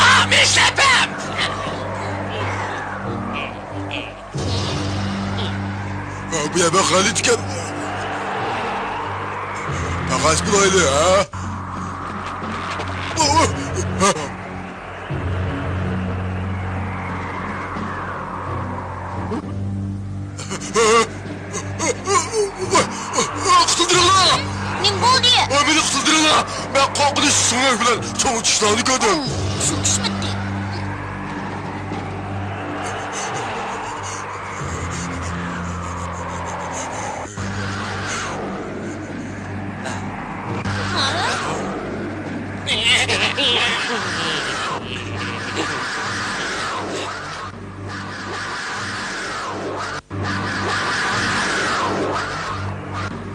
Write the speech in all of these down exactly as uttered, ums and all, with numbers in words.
ئا، مېنىڭ شەپەم! بۇ يەر بەك غەلىتە ئىكەن. تاقاش بولايلى، ھە؟ قۇتۇلدۇرۇڭلار! نېمە بولدى؟ مېنى قۇتۇلدۇرۇڭلار! مەن قورقۇنچ سۆڭەك بىلەن چوڭ چىشلارنى كۆردۈم. ئۇ سۆڭىكىشمىدى.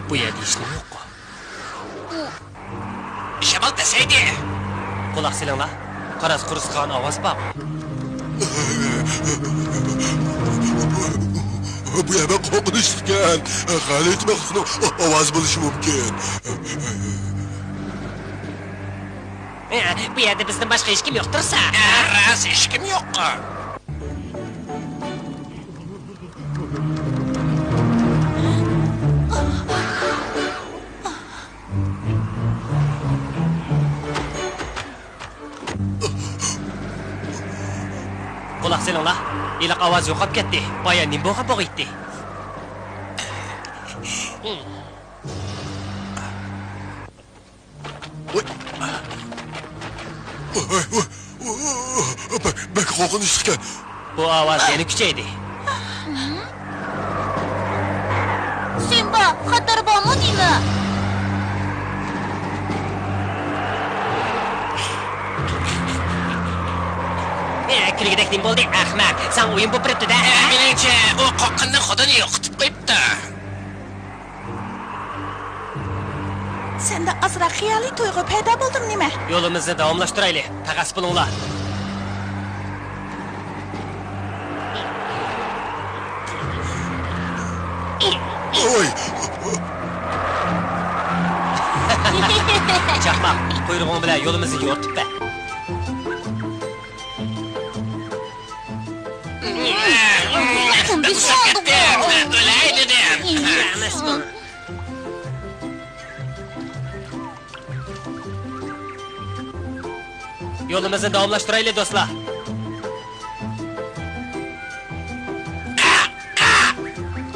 بۇ يەردە ھېچنېمە يوققۇ. شامال پەسەيدى. قۇلاق سېلىڭلار، قاراسقا قۇرسىقىغان ئاۋاز بار. بۇ يەر بەك قورقۇنچلۇقكەن. غەلىتە مەخلۇقنىڭ ئاۋازى بولۇشى مۇمكىن. بۇ يەردە بىزدىن باشقا ھېچكىم يوق تۇرسا. ھە، راست، ھېچكىم يوق. قۇلاق سېلىڭلار، ھېلىقى ئاۋاز يوقاپ كەتتى. بايا نېمە بولغان بولغىيتتى؟ ۋوي. ۋوي، ۋوي، ۋوي، بەك، بەك قورقۇنچلۇق ئىكەن. بۇ ئاۋاز يەنە كۈچەيدى. سىمبا، خەتەر بارمۇ نېمە؟ ئە، كۈلگۈدەك نېمە بولدى، ئەخمەق؟ ساڭا ئويۇن بولۇپ بېرىپتۇ-دە. ئە، مېنىڭچە، ئۇ قورققىنىدىن خۇدىنى يوقىتىپ قويۇپتۇ. سەندە ئازراق خىيالىي تۇيغۇ پەيدا بولدىمۇ نېمە؟ يولىمىزنى داۋاملاشتۇرايلى، تاقەتسىز بولۇڭلار. ۋوي! چاقماق، قۇيرۇغۇڭ بىلەن يولىمىزنى يورۇتۇپ بەر. ئۇزاپ كەتتىم. ئۆلەي دېدىم. يولىمىزنى داۋاملاشتۇرايلى، دوستلار.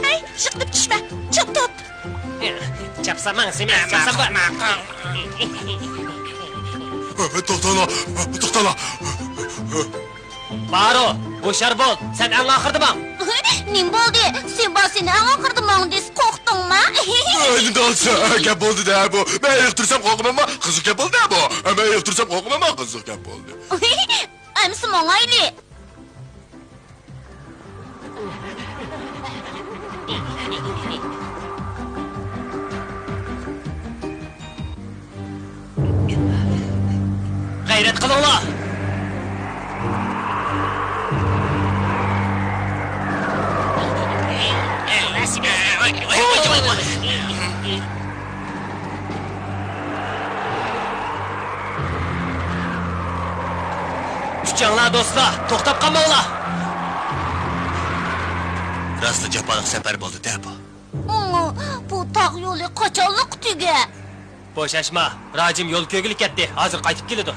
ھەي، جىقلىپ چۈشمە. چاپ تۇت. چاپ سامان سېمىز، سامان. توختاڭلار، توختاڭلار. بارو، ھوشيار بول، سەن ئەڭ ئاخىردا ماڭ. نېمە بولدى؟ سىمبا سېنى ئەڭ ئاخىردا ماڭ دېسە قورقتۇڭمۇ؟ ئەي، نېمە دېسە، گەپ بولدى-دە بۇ. مەن ئېيىق تۇرسام قورقىمەنما؟ قىزىق گەپ بولدى-دە بۇ. مەن ئېيىق تۇرسام قورقىمەنما؟ قىزىق گەپ بولدى. ئەمىسە ماڭايلى. غەيرەت قىلىڭلار! كۈچەڭلار دوستلار، توختاپ قالماڭلار! راستلا جاپالىق سەپەر بولدى-دە بۇ. ئۇ، بۇ تاغ يولى قاچانلىق تۈگەر؟ بوشاشما، راجىم يول كۆرگىلى كەتتى، ھازىر قايتىپ كېلىدۇ.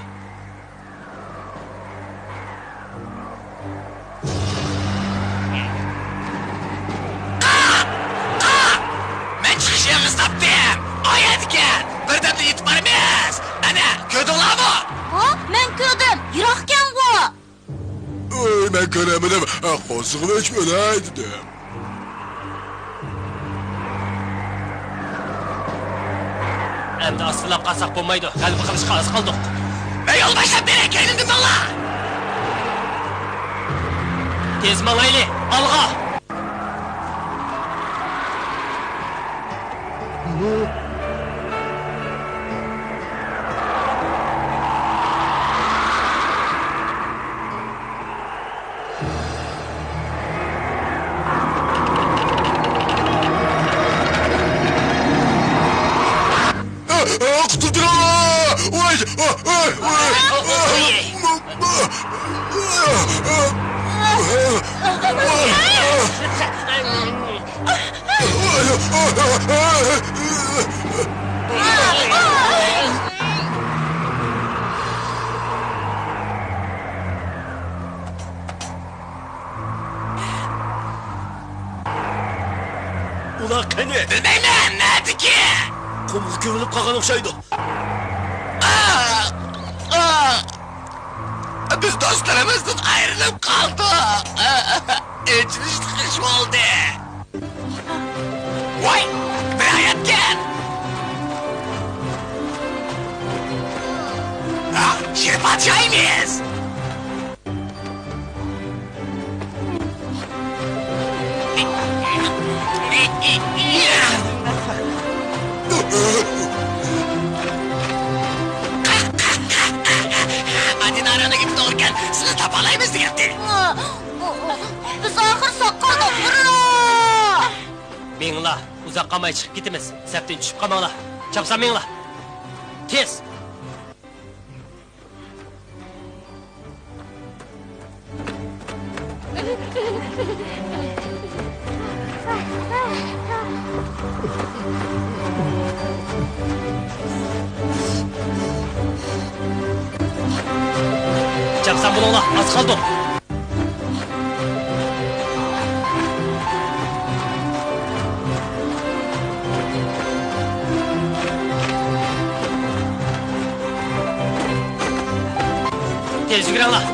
مەن چىقىش يېرىنى تاپتىم! ئايەتكەن! بىردەمدە يېتىپ بارىمىز! ئەنە، كۆردۈڭلارمۇ؟ ھە، مەن كۆردۈم! يىراقكەنغۇ! ئۆي، مەن كۆرەلمىدىم. قورسىقىم ئېچىپ ئۆلەي دېدىم. ئەمدى ئاستىلاپ قالساق بولمايدۇ. غەلىبە قىلىشقا ئاز قالدۇق. مەن يول باشلاپ بېرەي، كەينىمدىن ماڭلا! تېز ماڭايلى، ئالغا! قۇتۇلدۇرۇڭ! ۋاي! ۋاي! ۋاي! ئۇلار قېنى؟ بىلمەيمەن، نەدىكى؟ قۇمغا كۆمۈلۈپ قالغان ئوخشايدۇ. بىز دوستلىرىمىزدىن ئايرىلىپ قالدۇق. ئېچىنىشلىق ئىش بولدى. ۋاي، بىر ھاياتكەن! ھا، شىر پادىشاھىمىز! ئادىنارانىڭ گېپى توغرىكەن، سىزنى تاپالايمىز دېگەنتى. بىز ئاخىر ساق قالدۇق، ھۇررا! مېڭىڭلار، ئۇزاق قالماي چىقىپ كېتىمىز. سەپتىن چۈشۈپ قالماڭلار. چاپسان مېڭىڭلار. تېز! چاپسان بولۇڭلار، ئاز قالدۇق. تېز يۈگۈرۈڭلار!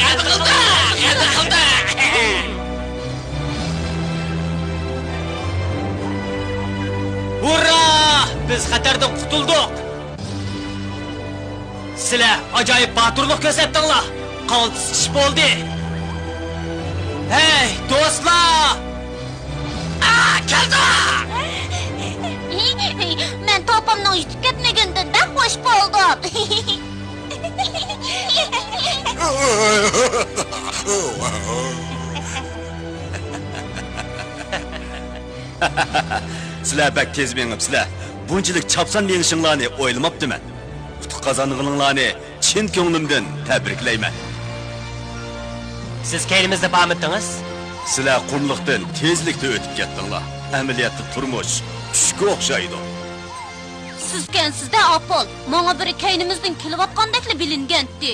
غەلىبە قىلدۇق! غەلىبە قىلدۇق! ھۇررا! بىز خەتەردىن قۇتۇلدۇق! سىلەر ئاجايىپ باتۇرلۇق كۆرسەتتىڭلار! قالتىس ئىش بولدى! ھەي، دوستلار! ئا، كەلدۇق! مەن توپامنىڭ يۈتۈپ كەتمىگىنىدىن بەك خوش بولدۇم! سىلەر بەك تېز مېڭىپسىلەر. بۇنچىلىك چاپسان مېڭىشىڭلارنى ئويلىماپتىمەن. ئۇتۇق قازانغىنىڭلارنى چىن كۆڭلۈمدىن تەبرىكلەيمەن. سىز كەينىمىزدە بارمىدىڭىز؟ سىلەر قۇملۇقتىن تېزلىكتە ئۆتۈپ كەتتىڭلار. ئەمەلىيەتتە تۇرمۇش چۈشكە ئوخشايدۇ. سىزكەنسىزدە ئاپول، ماڭا بىرى كەينىمىزدىن كېلىۋاتقاندەكلا بىلىنگەنتى.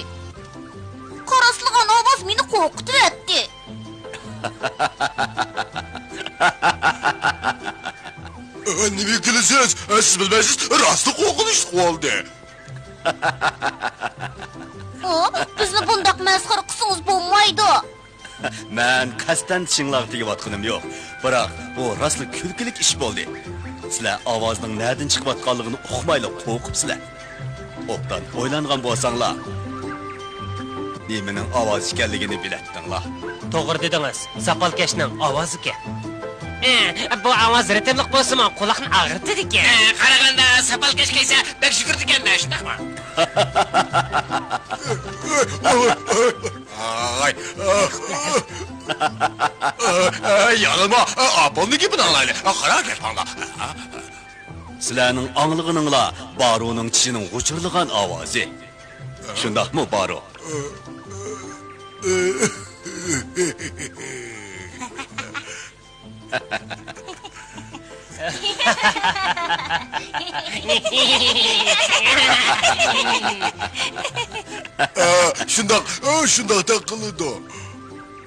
قاراسلىغان ئاۋاز مېنى قورقۇتۇۋەتتى. نېمە كۈلىسىز؟ سىز بىلمەيسىز، راستلا قورقۇنچلۇق بولدى. ئو، بىزنى بۇنداق مەسخىرە قىلسىڭىز بولمايدۇ. مەن قەستەن چىشىڭلارغا تېگىۋاتقىنىم يوق. بىراق، بۇ راستلا كۈلكىلىك ئىش بولدى. سىلەر ئاۋازنىڭ نەدىن چىقىۋاتقانلىقىنى ئۇقمايلا قورقۇپسىلەر. ئوبدان ئويلانغان بولساڭلار، نېمىنىڭ ئاۋازى ئىكەنلىكىنى بىلەتتىڭلار. توغرا دېدىڭىز، ساپالكەشنىڭ ئاۋازىكەن. ئە، بۇ ئاۋاز رىتىملىق بولسىمۇ، قۇلاقنى ئاغرىتىدىكەن. ئە، قاراغاندا ساپالكەش كەيسە بەك يۈگۈرىدىكەن-دە، شۇنداقمۇ؟ ئاي، ئاي، يالىما، ئاپامنىڭ گېپىنى ئاڭلايلى. قارا، گەپ ئاڭلا. سىلەرنىڭ ئاڭلىغىنىڭلار بارونىڭ چىشىنىڭ غۇچۇرلىغان ئاۋازى. شۇنداقمۇ، بارو؟ ئە، شۇنداق، ئە، شۇنداقتەك قىلىدۇ.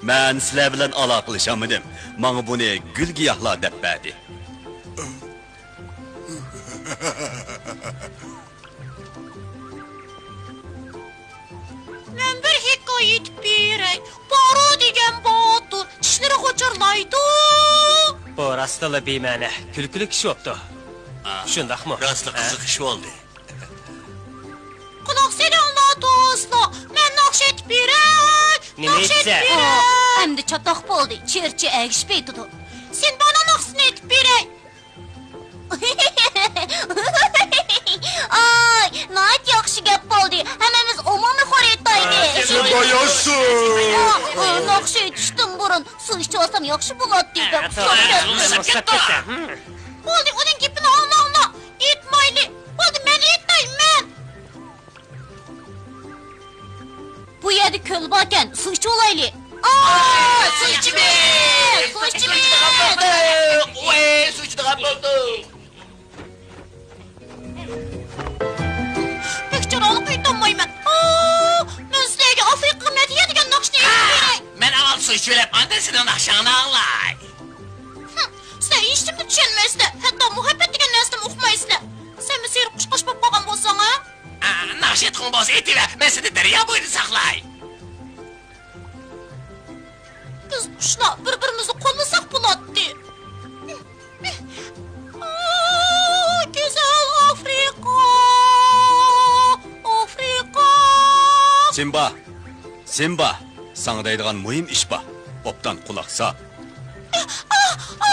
مەن سىلەر بىلەن ئالاقىلىشالمىدىم. ماڭا بۇنى گۈل-گىياھلار دەپ بەردى. مەن بىر ھېكايە ئېيتىپ بېرەي. بارو دېگەن باتۇر چىشلىرى غۇچۇرلايدۇ. بۇ راستلا بىمەنە، كۈلكىلىك ئىش بوپتۇ. ئا، شۇنداقمۇ؟ راستلا ھە؟ قىزىق ئىش بولدى. قۇلاق سېلىڭلار، دوستلار، مەن ناخشا ئېيتىپ بېرەي. نېمە ناخشا ئېيتىپ ئېيتسە؟ بېرەي. ئەمدى چاتاق بولدى، چىرچى ئەگىشىپ ئېيتىدۇ. سىمبانىڭ ناخشىسىنى ئېيتىپ بېرەي. ئاي، ناھايىتى ياخشى گەپ بولدى. ھەممىمىز ئومۇمىي خور ئېيتايلى. سىمبا ياشىسۇن! ئا، ئا، ناخشا ئېيتىشتىن بۇرۇن سۇ ئىچىۋالسام ياخشى بولاتتى دەپ ئۇسساپ كەتتىم. بولدى، ئۇنىڭ گېپىنى ئاڭلاڭلار. ئېيتمايلى. بولدى، مەن ئېيتاي، مەن. بۇ يەردە كۆل باركەن، سۇ ئىچىۋالايلى. ئا، سۇ ئىچىمىز! سۇ ئىچىمىز! ۋاي، سۇ ئىچىدىغان بولدۇق. بەك چىرايلىق ئېيتالمايمەن. ئا، مەن سىلەرگە ئافرىقىغا مەدھىيە دېگەن ناخشىنى ئېيتىپ بېرەي. مەن ئاۋۋال سۇ ئىچىۋېلىپ، ئاندىن سېنىڭ ناخشاڭنى ئاڭلاي. ھىم، سىلەر ھېچنېمىنى چۈشەنمەيسىلەر. ھەتتا مۇھەببەت دېگەن نەرسىنىمۇ ئۇقمايسىلەر. سەنمۇ سېرىق قۇشقاچ بولۇپ قالغان بولساڭ، ھە؟ ئا، ناخشا ئېيتقۇڭ بولسا ئېيتىۋەر، مەن سېنى دەريا بويىدا ساقلاي. بىز قۇشلار بىر-بىرىمىزنى قوللىساق بولاتتى. ئا، گۈزەل ئافرىقا، ئافرىقا. سىمبا، سىمبا، ساڭا دەيدىغان مۇھىم ئىش بار. ئوبدان قۇلاق سال. ئا، ئا، ئا،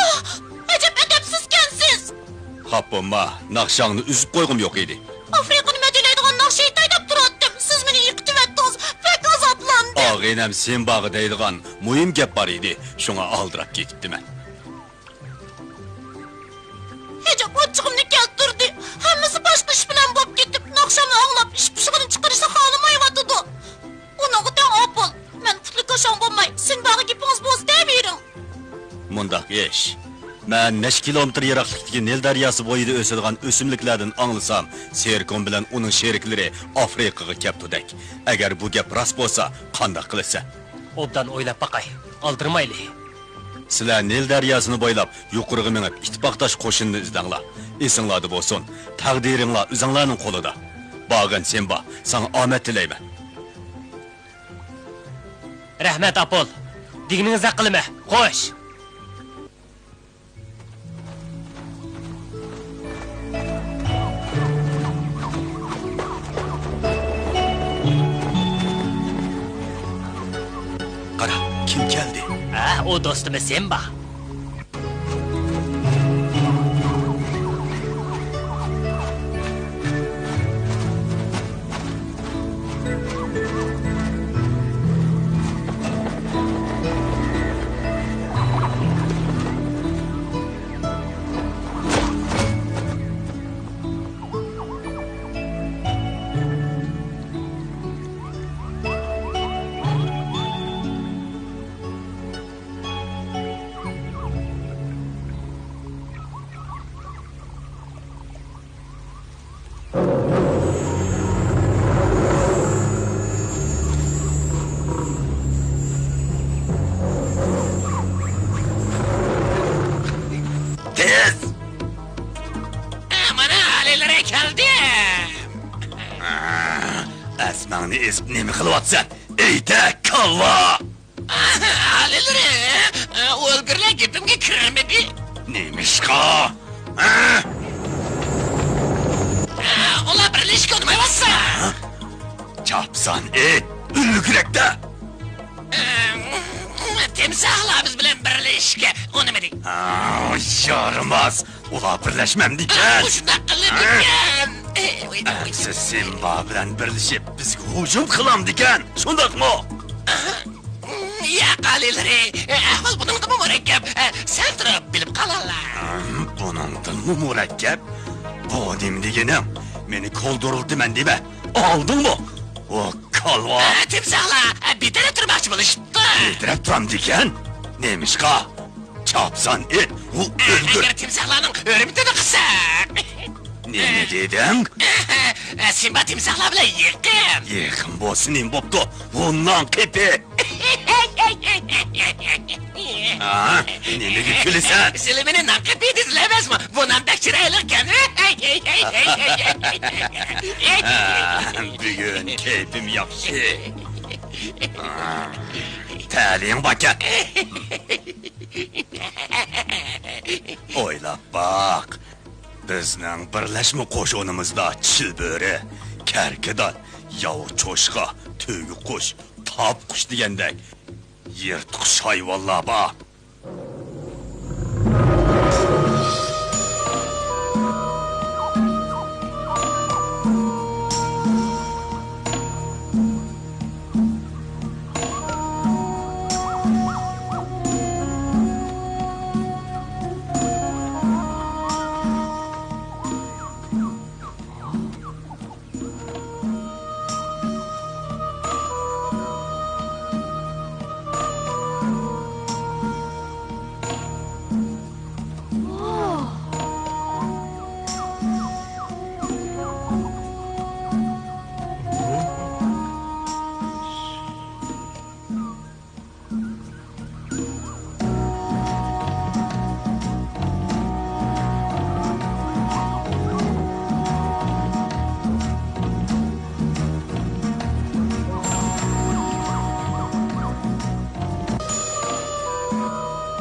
ئەجەب ئەدەپسىزكەنسىز! خاپا بولما، ناخشاڭنى ئۈزۈپ قويغۇم يوق ئىدى. ئافرىقىنى مەدھىيەلەيدىغان ناخشا ئېيتاي دەپ تۇراتتىم، سىز مېنى يىقىتىۋەتتىڭىز، بەك ئازابلاندىم. ئاغىنەم سىمباغا دەيدىغان مۇھىم گەپ بار ئىدى، شۇڭا ئالدىراپ كېتىپتىمەن. ھىجاب ئاچچىقىمنى كەلتۈردى. ھەممىسى باشقا ئىش بىلەن بولۇپ كېتىپ، ناخشامنى ئاڭلاپ، ئىش پۇشۇقىنى چىقىرىشنى خالىمايۋاتىدۇ. ئۇنىڭغا دەڭ ئاپول، مەن پۇتلىكاشاڭ بولماي، سىمباغا گېپىڭىز بولسا دەۋېرىڭ. مۇنداق ئىش. مەن نەچچە كىلومېتىر يىراقلىقتىكى نىل دەرياسى بويىدا ئۆسىدىغان ئۆسۈملۈكلەردىن ئاڭلىسام، سېركون بىلەن ئۇنىڭ شېرىكلىرى ئافرىقىغا كەپتۇدەك. ئەگەر بۇ گەپ راست بولسا، قانداق قىلىسەن؟ ئوبدان ئويلاپ باقاي، ئالدىرىمايلى. سىلەر نىل دەرياسىنى بويلاپ يۇقىرىغا مېڭىپ، ئىتتىپاقداش قوشۇننى ئىزدەڭلار. ئېسىڭلاردا بولسۇن، تەقدىرىڭلار ئۆزۈڭلارنىڭ قولىدا. بارغىن سىمبا، ساڭا ئامەت تىلەيمەن. رەھمەت، ئاپول. دېگىنىڭىزدەك قىلىمەن. خوش. قارا، كىم كەلدى؟ ھە، ئۇ دوستىمىز سىمبا. نېمە قىلىۋاتىسەن؟ ئەيدە، كاللا! ئالىيلىرى، ئۇ ئۆلگۈرلەر گېپىمگە كىرمىدى. نېمىشقا؟ ھە؟ ئۇلار بىرلىشىشكە ئۇنىمايۋاتسا. چاپسان ئېيت، ئۆلگۈرەكتە! تىمساھلار بىز بىلەن بىرلىشىشكە ئۇنىمىدى. يارىماس! ئۇلار بىرلەشمەمدىكەن. ئۇ شۇنداق قىلىدىكەن. ئەمسە سىمبا بىلەن بىرلىشىپ بىزگە ھۇجۇم قىلامدىكەن، شۇنداقمۇ؟ ياق، ئالىيلىرى، ئەھۋال بۇنىڭدىنمۇ مۇرەككەپ. سەل تۇرۇپ بىلىپ قالارلا. بۇنىڭدىنمۇ مۇرەككەپ؟ بۇ نېمە دېگىنىڭ؟ مېنى كولدۇرلىتىمەن دېمە. ئالدىڭمۇ؟ ئۇ كالۋا. تىمساھلار بىتەرەپ تۇرماقچى بولۇشۇپتۇ. بىتەرەپ تۇرامدىكەن؟ نېمىشقا؟ چاپسان ئېيت، ئۇ ئۆلگۈر. ئەگەر تىمساھلارنىڭ ھۆرمىتىنى قىلساق. نېمە دېدىڭ؟ سىمبا تىمساھلار بىلەن يېقىن. يېقىن بولسا نېمە بوپتۇ؟ ئۇ نان قېپى. ھا؟ نېمىگە كۈلىسەن؟ سىلى مېنى نان قېپى دېدىلە ئەمەسمۇ؟ بۇ نان بەك چىرايلىقكەن. ھا، بۈگۈن كەيپىم ياخشى. ھا، تەلىيىڭ باركەن. ئويلاپ باق. بىزنىڭ بىرلەشمە قوشۇنىمىزدا چىلبۆرە، كەركىدان، ياۋا چوشقا، تۆگە قۇش، تاپ قۇش دېگەندەك يىرتقۇچ ھايۋانلار بار.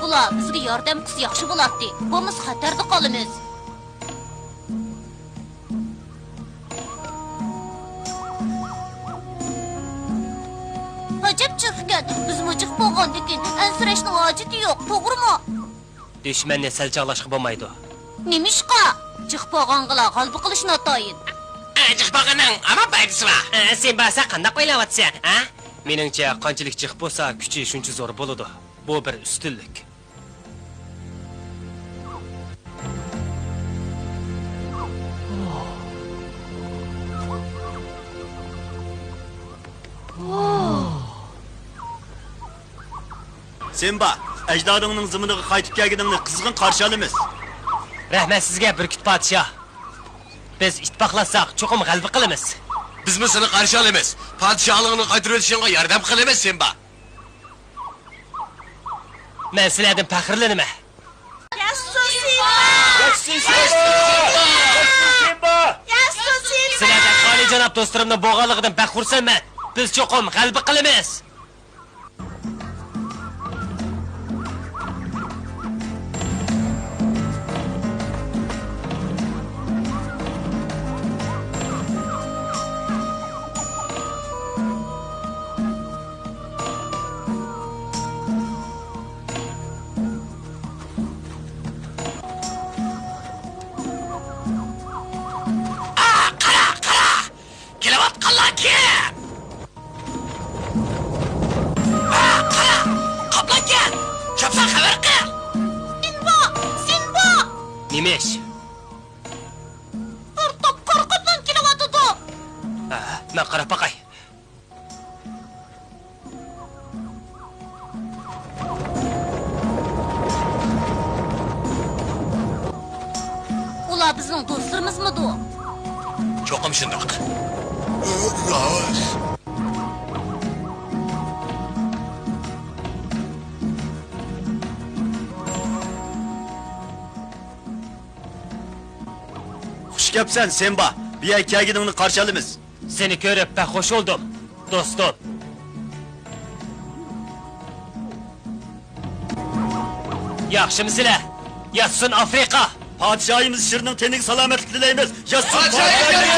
بۇلار بىزگە ياردەم قىلسا ياخشى بولاتتى، بولمىسا خەتەردە قالىمىز. ئەجەب جىق ئىكەن، بىزمۇ جىق بولغاندىكىن ئەنسىرەشنىڭ ھاجىتى يوق، توغرىمۇ؟ دۈشمەننى سەل چاغلاشقا بولمايدۇ. نېمىشقا؟ جىق بولغانغىلا غەلىبە قىلىش ناتايىن. ئە، جىق بولغاننىڭ ھامان پايدىسى بار. ئە، سىمبا، سەن قانداق ئويلاۋاتىسەن، ھە؟ مېنىڭچە، قانچىلىك جىق بولسا، كۈچى شۇنچە زور بولىدۇ. بۇ بىر ئۈستۈنلۈك. سىمبا، ئەجدادىڭنىڭ زېمىنىغا قايتىپ كەلگىنىڭنى قىزغىن قارشى ئالىمىز. رەھمەت سىزگە، بۈركۈت پادىشاھ. بىز ئىتتىپاقلاشساق، چوقۇم غەلىبە قىلىمىز. بىزمۇ سېنى قارشى ئالىمىز. پادىشاھلىقىڭنى قايتۇرۇۋېتىشىڭغا ياردەم قىلىمىز، سىمبا. مەن سىلەردىن پەخىرلىنىمەن. ياسسۇ سىمبا! ياسسۇ سىمبا! ياسسۇ سىمبا! سىلەردەك ئالىيجاناب دوستلىرىمنىڭ بولغانلىقىدىن بەك خۇرسەنمەن. بىز چوقۇم غەلىبە قىلىمىز. ئا، قارا، قارا! كېلىۋاتقانلار كىم؟ ئا، قارا! قاپلان كەل! چاپسان خەۋەر قىل! سىمبا! سىمبا! نېمە ئىش؟ بىر توپ قارا قاپلان كېلىۋاتىدۇ. ھە، مەن قاراپ باقاي. ئۇلار بىزنىڭ دوستلىرىمىزمىدۇ؟ چوقۇم شۇنداق. خۇش كەپسەن، سىمبا. بۇ يەرگە كەلگىنىڭنى قارشى ئالىمىز. سېنى كۆرۈپ بەك خۇش بولدۇم. دوستۇم. ياخشىمۇسىلەر؟ ياشىسۇن ئافرىقا! پادىشاھىمىز شىرنىڭ تېنىگە سالامەتلىك تىلەيمىز. ياشىسۇن پادىشاھىمىز!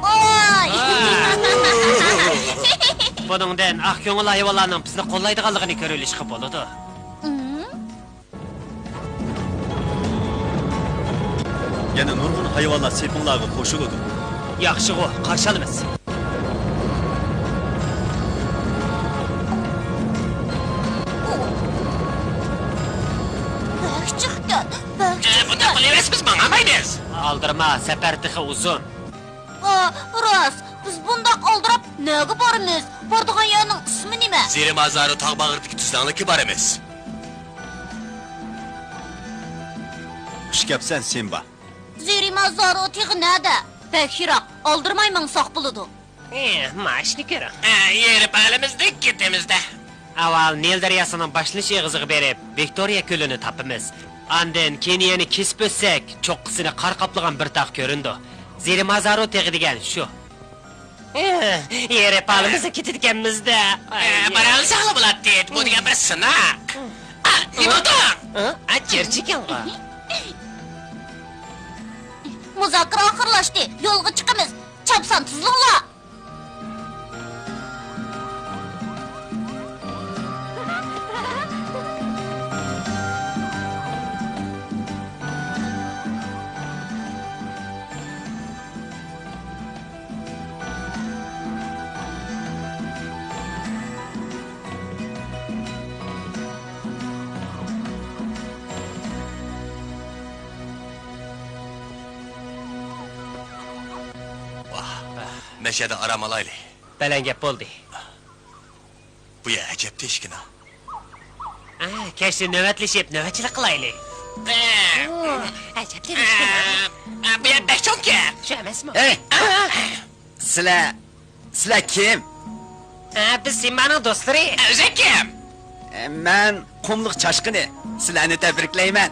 ئوي! بۇنىڭدىن ئاق كۆڭۈل ھايۋانلارنىڭ بىزنى قوللايدىغانلىقىنى كۆرۈۋېلىشقا بولىدۇ. يەنە نۇرغۇن ھايۋانلار سېپىڭلارغا قوشۇلىدۇ. ياخشىغۇ، قارشى ئالىمىز. بەك جىقكەن، بەك ئە، بۇنداق جىقكەن. قىلىۋەرسە بىز ماڭالمايمىز. ئالدىرىما، سەپەر تېخى ئۇزۇن. ئا، راست، بىز بۇنداق ئالدىراپ نەگە بارىمىز؟ بارىدىغان يەرنىڭ ئىسمى نېمە؟ زېرىمازارو تاغ باغرىدىكى تۈزلەڭلىككە بارىمىز. خۇش كەپسەن، سىمبا. زېرىمازارو تېغى نەدە؟ بەك يىراق، ئالدىرىماي ماڭساق بولىدۇ. ئە، ماشىنا كۆرۈڭ. ئە، يېرىپ ئالىمىزدە كېتىمىزدە. ئاۋۋال نىل دەرياسىنىڭ باشلىنىش ئېغىزىغا بېرىپ، ۋىكتورىيە كۆلىنى تاپىمىز. ئاندىن كېنىيەنى كېسىپ ئۆتسەك، چوققىسىنى قار قاپلىغان بىر تاغ كۆرۈنىدۇ. زېرىمازارو تېغى دېگەن شۇ. ئە، يېرىپ ئالىمىزدا كېتىدىكەنمىزدە. ئە، بارالىساقلا بولاتتى. بۇ دېگەن بىر سىناق. ئا، نېمە بولدى؟ ئا، ئا، چېرچىكىڭغا. مۇزاكىرە ئاخىرلاشتى. يولغا چىقىمىز. چاپسان تىزلىڭلار. ۋاھ، مەشەدە ئارام ئالايلى. بەلەن گەپ بولدى. بۇ يەر ئەجەب تېشكىنا. ئا، كەچتە نۆۋەتلىشىپ، نۆۋەتچىلىك قىلايلى. ئە، ئەجەب ئە، تېشكىنا. ئە، بۇ يەر بەك چوڭكەن. شۇ ئەمەسمۇ؟ ھەي! ئا! سىلەر، سىلەر كىم؟ ئە، بىز سىمبانىڭ دوستلىرى. ئە، ئۆزۈڭ كىم؟ ئە، مەن قۇملۇق چاشقىنى. سىلەرنى تەبرىكلەيمەن.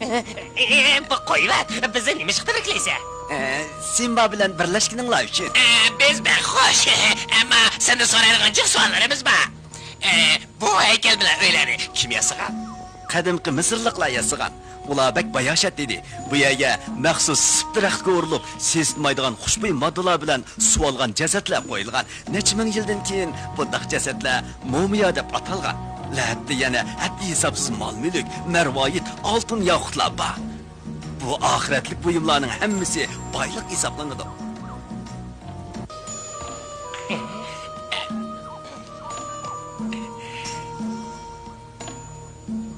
ئە، بۇ قويۇۋەت، بىزنى نېمە ئىشقا تەبرىكلەيسەن؟ ئە، سىمبا بىلەن بىرلەشكىنىڭلار ئۈچۈن. ئە، بىز بەك خۇش. ئەمما سەندىن سورايدىغان جىق سوئاللىرىمىز بار. ئە، بۇ ھەيكەل بىلەن ئۆيلەرنى كىم ياسىغان؟ قەدىمكى مىسىرلىقلار ياسىغان. ئۇلار بەك باياشات ئىدى. بۇ يەرگە مەخسۇس سىپ دەرەخكە ئۇرۇلۇپ، سېسىتمايدىغان خۇشبۇي ماددىلار بىلەن سۇۋالغان جەسەتلەر قويۇلغان. نەچچە مىڭ يىلدىن كېيىن بۇنداق جەسەتلەر مۇمىيا دەپ ئاتالغان. لەتتە يەنە ھەددى-ھېسابسىز مال-مۈلۈك، مەرۋايىت، ئالتۇن ياقۇتلار بار. بۇ ئاخىرەتلىك بۇيۇملارنىڭ ھەممىسى بايلىق ھېسابلىنىدۇ.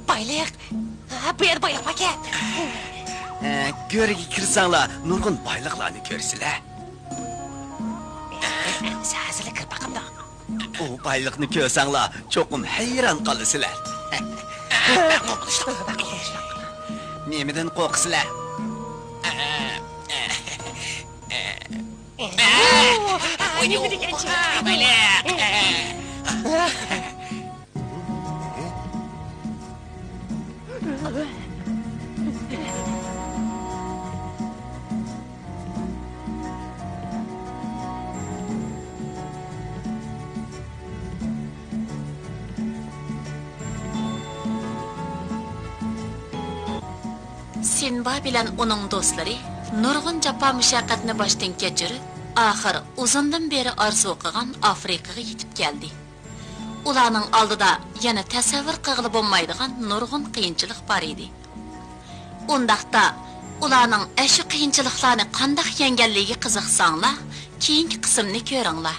بايلىق؟ ھە، بۇ يەردە بايلىق باركەن. ھە، گۆرگە كىرسەڭلار، نۇرغۇن بايلىقلارنى كۆرىسىلەر. ئەمىسە ھازىرلا كىرىپ باقامدۇ؟ ئۇ بايلىقنى كۆرسەڭلار، چوقۇم ھەيران قالىسىلەر. نېمىدىن قورقىسىلەر؟ سىنبا بىلەن ئۇنىڭ دوستلىرى نۇرغۇن جاپا-مۇشەققەتنى باشتىن كەچۈرۈپ، ئاخىر ئۇزۇندىن بېرى ئارزۇ قىلغان ئافرىقىغا يېتىپ كەلدى. ئۇلارنىڭ ئالدىدا يەنە تەسەۋۋۇر قىلغىلى بولمايدىغان نۇرغۇن قىيىنچىلىق بار ئىدى. ئۇنداقتا، ئۇلارنىڭ ئەشۇ قىيىنچىلىقلارنى قانداق يەڭگەنلىكىگە قىزىقساڭلار، كېيىنكى قىسىمنى كۆرۈڭلار.